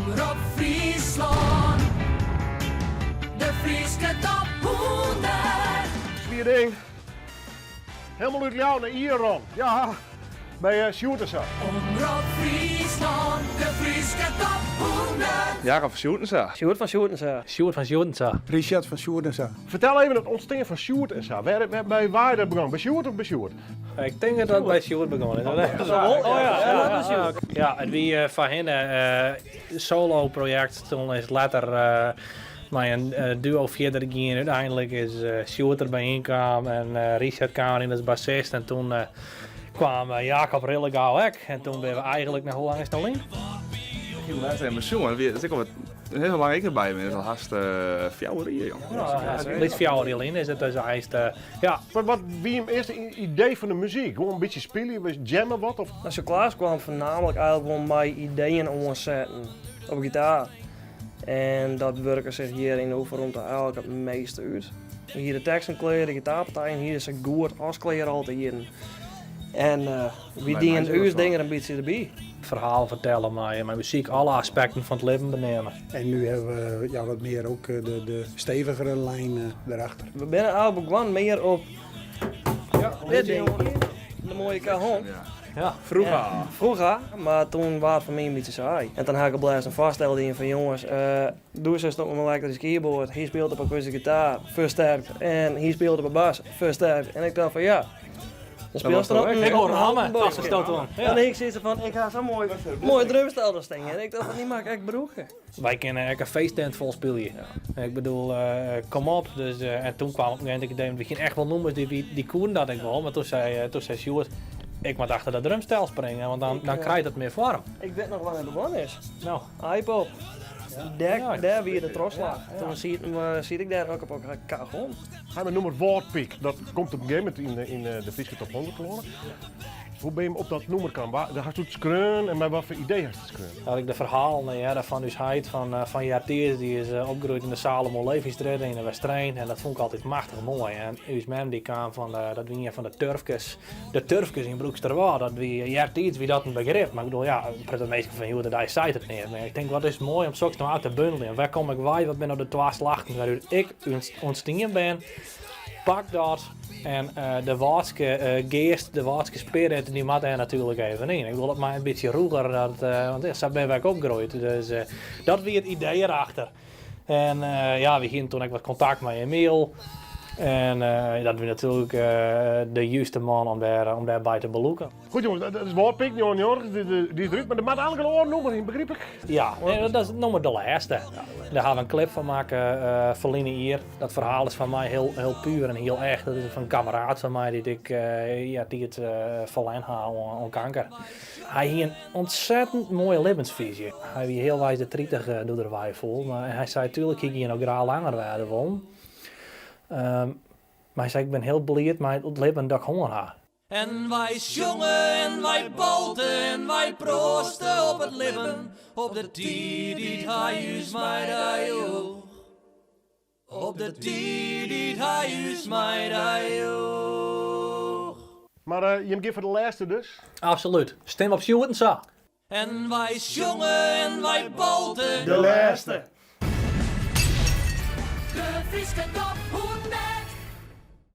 Omrop Fryslân, de Fryske top 100. Swier ding. Helemaal út Ljouwert nei Ierlân. Ja, by uh, Sjoerd en sa. Omrop Fryslân, de Fryske top 100. Jacob van Sjoerd en sa. Sjoerd fan Sjoerd en sa. Sjoerd fan Sjoerd en sa. Richard fan Sjoerd en sa. Fertel even it ûntstean fan Sjoerd en sa. Wêr, wêr, by wa is dat begûn? By Sjoerd of by Sjoerd? Ik tink dat dat by Sjoerd begûn is. Oh ja, dat is Sjoerd. Ja, it wie eh, foarhinne eh, solo projekt. Toen is it letter eh, mei in duo fierder gien. Uteinlik is Sjoerd derby ynkaam en Richard kaam yn as bassist. En toen kwam Jacob rillegau ek. En toen binne we eigentlik, no hoe lang is it al lyn? Ik hie lêst even sjoen, it is ek al wat hiel lang ek derby bin, it is al hast 4 jier jong. Ja, lyts 4 jier lyn is it dus eins, ja. Wat, wat wie jim earste idee fan de muzyk? Gewoan in bytsje spylje, jamme wat? Of? Nou, Klaas kwam foarnaamlik eigentlik wol mei ideeën oansetten op gitaar. En dat wurke sich hjir yn de oefenromte eigentlik it measte út. Hy hie de teksten klear, de gitaarpartijen hie er sa goed as klear al te hieren. En uh, wy dienen ús ding der in bytsje derby. Ferhaal fertelle mei, mei muzyk, alle aspekten fan it libben beneame. En nu hebben we ja, wat meer ook eh, de, de stevigere lijn eh, erachter. We binne eigentlik begonnen mear op ja, dit ding, de moaie cajon. Ja, froeger. Ja, froeger, mar toen waard foar my in bytsje saai. En toen ha ik op lêst in foarstel dien fan jonges, uh, doe is op in elektrysk keyboard, hy spilet op akoestyske gitaar, fersterkt, en hy spilet op 'e bas, fersterkt. En ik tocht fan ja, dan spylst der op Ik hoor rammen, dat is dat dan. En ik sis fan, ik ha sa'n moai, moai drumstel der stean. En ik tocht fan, dy moat ik ek brûke. Wy kinne ek in feesttent fol spylje. Ik bedoel, kom op. Dus, en toen kwam op in gegeven moment het idee, we hiene echt wol nûmers dy, dy koenen dat ek wol. Mar toen sei, toen sei Sjoerd, ik moat achter dat drumstel springe, want dan, dan krijt it mear foarm. Ik wit noch wannear it begûn is. No. Aaipop. Dêr, dêr wie de trochslach. Toen siet, siet ik dêr ook op in cajon. Hy mei nûmer Wâldpyk, dat komt op in gegeven momint yn, yn de Fryske Top 100 telâne. Hoe bin je op dat nûmer kaam? Hast it skreaun en mei wat foar idee hast it skreaun? Dat ik de ferhalen hearde fan ús heit fan, fan eartiids, dy is opgroeid yn de Salomo Levystrjitte yn de Westereen en dat fûn ik altyd machtich moai. En ús mem dy kaam fan, de, dat wie ien fan de turfkes, de turfkes yn Broeksterwâld, dat wie, eartiids wie dat in begrip, mar ik bedoel ja, in protte minsken fan hjoed-de-dei seit it neat mear. Ik tink wat is moai om soks no ôf te bundeljen. Wêr kom ik wei, wat binne no de twa slachten wêrút ik ûntstien bin? Pak dat en de Wâldske geast, de Wâldske spirit, dy moat dêr natuerlik even yn. Ik wol it mei in bytsje rûger, dat, want ja, sa binne wy ek opgroeid. Dus dat wie it idee erachter. En ja, we hiene toen ek wat kontakt mei Emiel. En dat wie natuerlik de juste man om dêr, om dêrby te belûken. Goed jongens, dat is Wâldpyk, 99, dy is derút, mar der moat eigentlik in oar nûmer yn, begryp ik? Ja, nee, dat is nûmer de lêste. Dêr ha we in klip fan makke uh, ferline jier. Dat ferhaal is foar my hiel, hiel puer en hiel echt. Dat is fan in kammeraat fan my dy't ik uh, eartiids uh, ferlern ha oan, oan kanker. Hy hie in ontzettend moaie libbensfyzje. Hy wie healweis de 30 uh, doe't er weifoel, mar hy sei tuerlik hie ik hjir noch graach langer wêze wollen. Um, mar hy sei ik bin hiel bliid mei it libben dat ik hân ha. En wy sjonge en wy bolte en wy proaste op it libben, op de tiid dy't hy ús mei dy joech. Op de tiid dy't hy ús mei dy joech. Mar uh, jim gean foar de lêste dus? Absolút. Stim op Sjoerd en sa. En wy sjonge en wy bolte. De lêste. De Fryske top.